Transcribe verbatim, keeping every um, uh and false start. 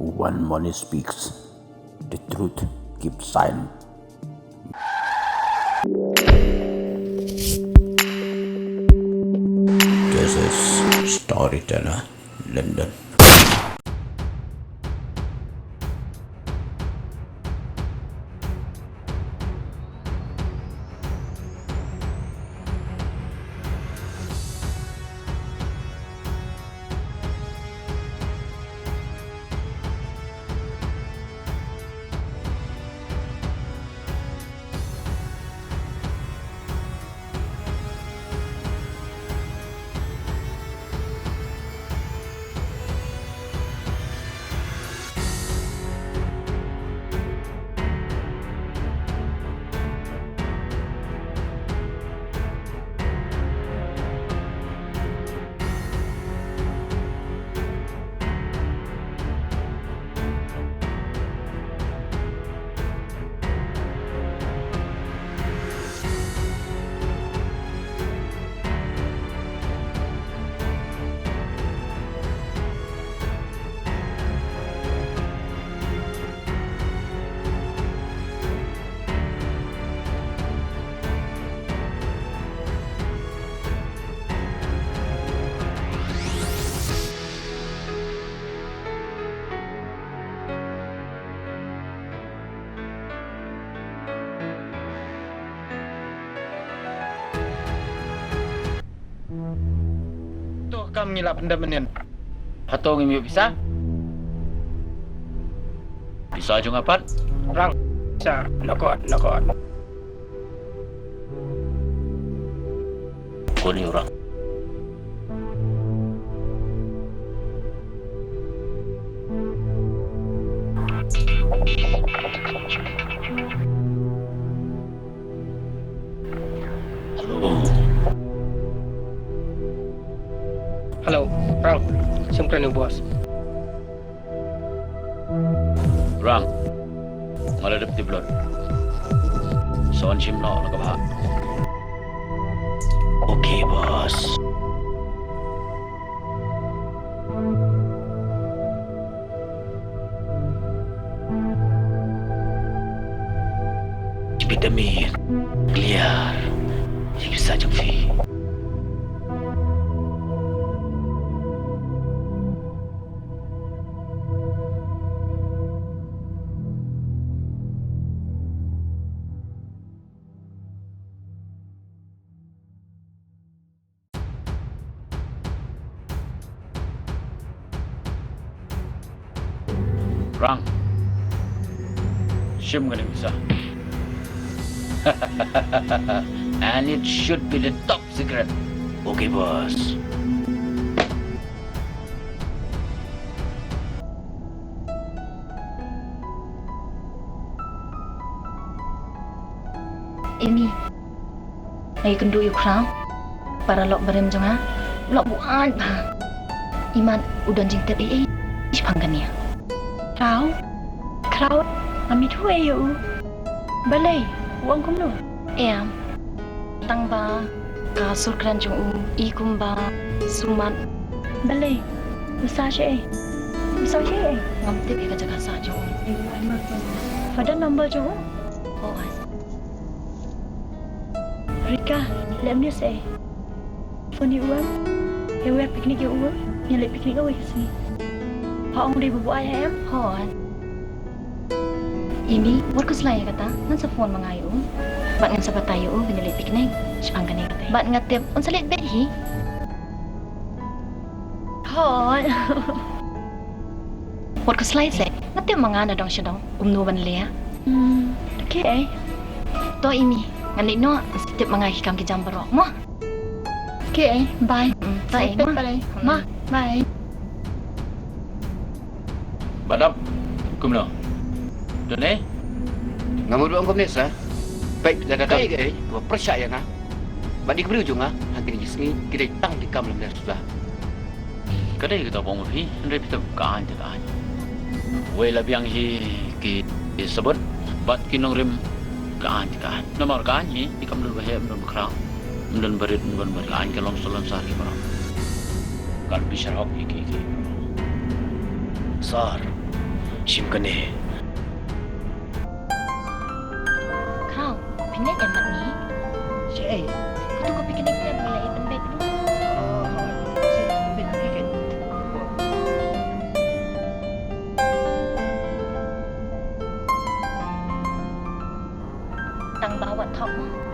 One Moni speaks. The truth keeps silent. This is Storyteller London. To kam ngi la pyndem mynnin. Hato ngim ïoh pisa? Pisa jong nga pat? Rang. Pisa. Nokot, nokot. Kuni orang. Hello. Hello, Rang. Sngewkren ïa u boss. Rang. Nga la dep tip lut. Sa wan shim noh la ka bha. Okay, boss. Bit da me clear ïa ki pisa jong phi. Rang. Shim kane ka pisa. And it should be the top secret. Okay, boss. Imi. Nga ïakynduh ïa u Khraw. Para lok barim jong nga. Lok buaid bha. Imat u don jingtip ei ei shaphang kane. Khraw? Khraw? Ngam ithuh ei ïa u. Balei? U ong kumno? Em. Tang ba ka sur kren jong u i kumba sumar. Balei? U sah shaei? U sah shaei? Ngam tip ïa ka jaka sah jong u. Phone number jong u? Hooid. Rika, leh mynne sei. Phone ïa u em? Ïa wer picnic ïa u em? Ngin leit picnic kawei ka sngi. Pha ong u dei ba buaid ïa em? Hooid. Imi, wat khuslai ïa kata, ngan sa phone ma nga ïa u. Bad ngan sa batai ïa u ba ngin leit picnic shaphang kane ka taïew. Bad nga tip un sa leit beit hi. Hooid. Wat khuslai sei, nga tip ma nga na dong sha dong kumno ban leh. Hmm, okay. To Imi, ngan leit noh, sa tip ma nga ki kam ki jam baroh mo. Okay, bye. Hmm, to Imi. Bye. Ma, bye. Badap, kumno? Done? Nga mut ba ong kumne sa. Peit, da ka kai ka ei, ba pyrshah ïa nga. Bad ïa ki briew jong nga, ha kine ki sngi, ki dei tang ki kam lem lem suda. Ka dei kata ba ong ma phi, hynrei phi tip ka aiñ te ka aiñ. Wei la biang hi ki, ki sabut bad ki nongrim ka aiñ te ka aiñ. Namar ka aiñ hi, hi kam don ba heh, ym don ba khraw, ym don ba rit, ym don ba rit. Ka aiñ ka long sha long sar hi baroh. Kan bishar hok hi ki, ki. Sir, Shim kane. Khraw, phin leit em mat ni? Shaei? Katu ka picnic te ba ngi la ïa pynbeit ruh. Tang ba wat thok mo.